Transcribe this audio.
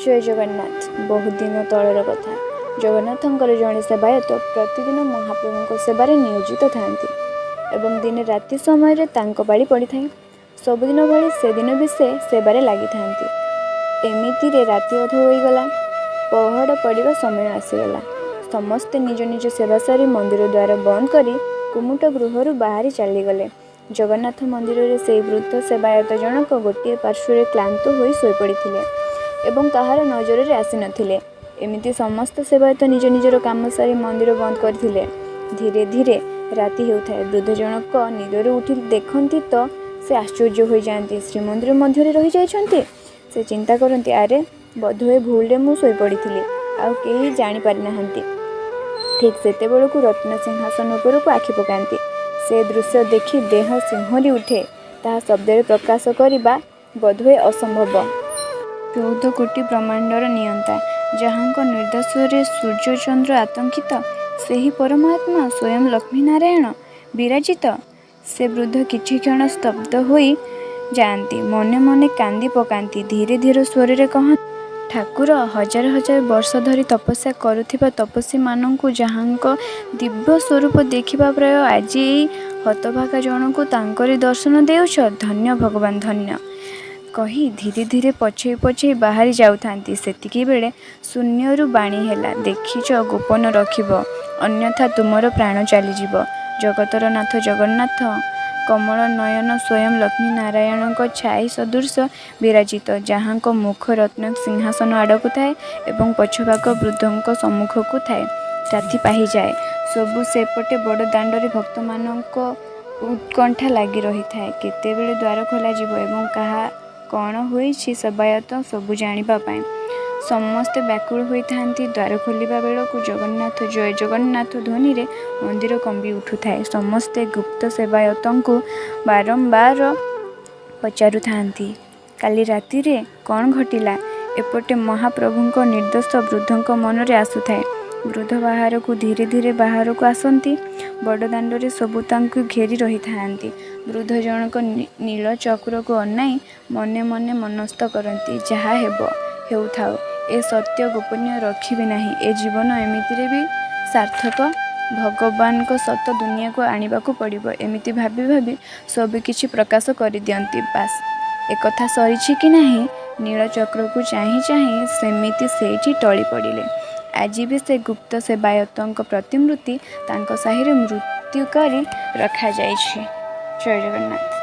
ଜୟ ଜଗନ୍ନାଥ। ବହୁତ ଦିନ ତଳର କଥା। ଜଗନ୍ନାଥଙ୍କର ଜଣେ ସେବାୟତ ପ୍ରତିଦିନ ମହାପ୍ରଭୁଙ୍କ ସେବାରେ ନିୟୋଜିତ ଥାଆନ୍ତି ଏବଂ ଦିନେ ରାତି ସମୟରେ ତାଙ୍କ ପାଳି ପଡ଼ିଥାଏ। ସବୁଦିନ ଭଳି ସେଦିନ ବି ସେ ସେବାରେ ଲାଗିଥାନ୍ତି। ଏମିତିରେ ରାତି ଅଧ ହୋଇଗଲା। ପହଡ଼ ପଡ଼ିବା ସମୟ ଆସିଗଲା। ସମସ୍ତେ ନିଜ ନିଜ ସେବା ସାରି ମନ୍ଦିର ଦ୍ୱାର ବନ୍ଦ କରି କୁମୁଟ ଗୃହରୁ ବାହାରି ଚାଲିଗଲେ। ଜଗନ୍ନାଥ ମନ୍ଦିରରେ ସେଇ ବୃଦ୍ଧ ସେବାୟତ ଜଣକ ଗୋଟିଏ ପାର୍ଶ୍ୱରେ କ୍ଳାନ୍ତ ହୋଇ ଶୋଇପଡ଼ିଥିଲେ ଏବଂ କାହାର ନଜରରେ ଆସିନଥିଲେ। ଏମିତି ସମସ୍ତ ସେବାୟତ ନିଜ ନିଜର କାମ ସାରି ମନ୍ଦିର ବନ୍ଦ କରିଥିଲେ। ଧୀରେ ଧୀରେ ରାତି ହେଉଥାଏ। ବୃଦ୍ଧ ଜଣକ ନିଦରୁ ଉଠି ଦେଖନ୍ତି ତ ସେ ଆଶ୍ଚର୍ଯ୍ୟ ହୋଇଯାଆନ୍ତି, ଶ୍ରୀମନ୍ଦିର ମଧ୍ୟରେ ରହିଯାଇଛନ୍ତି। ସେ ଚିନ୍ତା କରନ୍ତି, ଆରେ ବୋଧହୁଏ ଭୁଲରେ ମୁଁ ଶୋଇପଡ଼ିଥିଲି, ଆଉ କେହି ଜାଣିପାରିନାହାନ୍ତି। ଠିକ୍ ସେତେବେଳକୁ ରତ୍ନସିଂହାସନ ଉପରକୁ ଆଖି ପକାନ୍ତି। ସେ ଦୃଶ୍ୟ ଦେଖି ଦେହ ଶିହରି ଉଠେ। ତାହା ଶବ୍ଦରେ ପ୍ରକାଶ କରିବା ବୋଧହୁଏ ଅସମ୍ଭବ। 14 କୋଟି ବ୍ରହ୍ମାଣ୍ଡର ନିୟନ୍ତା, ଯାହାଙ୍କ ନିର୍ଦ୍ଦେଶରେ ସୂର୍ଯ୍ୟଚନ୍ଦ୍ର ଆତଙ୍କିତ, ସେହି ପରମାତ୍ମା ସ୍ୱୟଂ ଲକ୍ଷ୍ମୀନାରାୟଣ ବିରାଜିତ। ସେ ବୃଦ୍ଧ କିଛି କ୍ଷଣ ସ୍ତବ୍ଧ ହୋଇ ଯାଆନ୍ତି। ମନେ ମନେ କାନ୍ଦି ପକାନ୍ତି। ଧୀରେ ଧୀର ସ୍ୱରରେ କହନ୍ତି, ଠାକୁର, ହଜାର ହଜାର ବର୍ଷ ଧରି ତପସ୍ୟା କରୁଥିବା ତପସ୍ୱୀମାନଙ୍କୁ ଯାହାଙ୍କ ଦିବ୍ୟ ସ୍ୱରୂପ ଦେଖିବା ପ୍ରାୟ, ଆଜି ଏଇ ହତଭାଗା ଜଣକୁ ତାଙ୍କରି ଦର୍ଶନ ଦେଉଛ। ଧନ୍ୟ ଭଗବାନ, ଧନ୍ୟ। କହି ଧୀରେ ଧୀରେ ପଛେଇ ପଛେଇ ବାହାରି ଯାଉଥାନ୍ତି, ସେତିକିବେଳେ ଶୂନ୍ୟରୁ ବାଣୀ ହେଲା, ଦେଖିଛ, ଗୋପନ ରଖିବ, ଅନ୍ୟଥା ତୁମର ପ୍ରାଣ ଚାଲିଯିବ। ଜଗତର ନାଥ ଜଗନ୍ନାଥ କମଳ ନୟନ ସ୍ୱୟଂ ଲକ୍ଷ୍ମୀନାରାୟଣଙ୍କ ଛାଇ ସଦୃଶ ବିରାଜିତ, ଯାହାଙ୍କ ମୁଖ ରତ୍ନ ସିଂହାସନ ଆଡ଼କୁ ଥାଏ ଏବଂ ପଛଭାଗ ବୃଦ୍ଧଙ୍କ ସମ୍ମୁଖକୁ ଥାଏ। ରାତି ପାହିଯାଏ। ସବୁ ସେପଟେ ବଡ଼ ଦାଣ୍ଡରେ ଭକ୍ତମାନଙ୍କ ଉତ୍କଣ୍ଠା ଲାଗି ରହିଥାଏ, କେତେବେଳେ ଦ୍ୱାର ଖୋଲାଯିବ ଏବଂ କାହା କ'ଣ ହୋଇଛି ସେବାୟତ ସବୁ ଜାଣିବା ପାଇଁ ସମସ୍ତେ ବ୍ୟାକୁଳ ହୋଇଥାନ୍ତି। ଦ୍ୱାର ଖୋଲିବା ବେଳକୁ ଜଗନ୍ନାଥ ଜୟ ଜଗନ୍ନାଥ ଧ୍ୱନିରେ ମନ୍ଦିର କମ୍ପି ଉଠୁଥାଏ। ସମସ୍ତେ ଗୁପ୍ତ ସେବାୟତଙ୍କୁ ବାରମ୍ବାର ପଚାରୁଥାନ୍ତି, କାଲି ରାତିରେ କ'ଣ ଘଟିଲା? ଏପଟେ ମହାପ୍ରଭୁଙ୍କ ନିର୍ଦ୍ଦେଶ ବୃଦ୍ଧଙ୍କ ମନରେ ଆସୁଥାଏ। ବୃଦ୍ଧ ବାହାରକୁ ଧୀରେ ଧୀରେ ବାହାରକୁ ଆସନ୍ତି। ବଡ଼ଦାଣ୍ଡରେ ସବୁ ତାଙ୍କୁ ଘେରି ରହିଥାନ୍ତି। ବୃଦ୍ଧ ଜଣକ ନୀଳଚକ୍ରକୁ ଅନାଇ ମନେ ମନେ ମନସ୍ଥ କରନ୍ତି, ଯାହା ହେବ ହେଉଥାଉ, ଏ ସତ୍ୟ ଗୋପନୀୟ ରଖିବି ନାହିଁ। ଏ ଜୀବନ ଏମିତିରେ ବି ସାର୍ଥକ। ଭଗବାନଙ୍କ ସତ ଦୁନିଆକୁ ଆଣିବାକୁ ପଡ଼ିବ। ଏମିତି ଭାବି ଭାବି ସବୁକିଛି ପ୍ରକାଶ କରିଦିଅନ୍ତି। ବାସ୍, ଏକଥା ସରିଛି କି ନାହିଁ, ନୀଳଚକ୍ରକୁ ଚାହିଁ ଚାହିଁ ସେମିତି ସେଇଠି ଟଳି ପଡ଼ିଲେ। ଆଜି ବି ସେ ଗୁପ୍ତ ସେବାୟତଙ୍କ ପ୍ରତିମୂର୍ତ୍ତି ତାଙ୍କ ସାହିରେ ମୂର୍ତ୍ତି କରି ରଖାଯାଇଛି। ଜୟ ଜଗନ୍ନାଥ।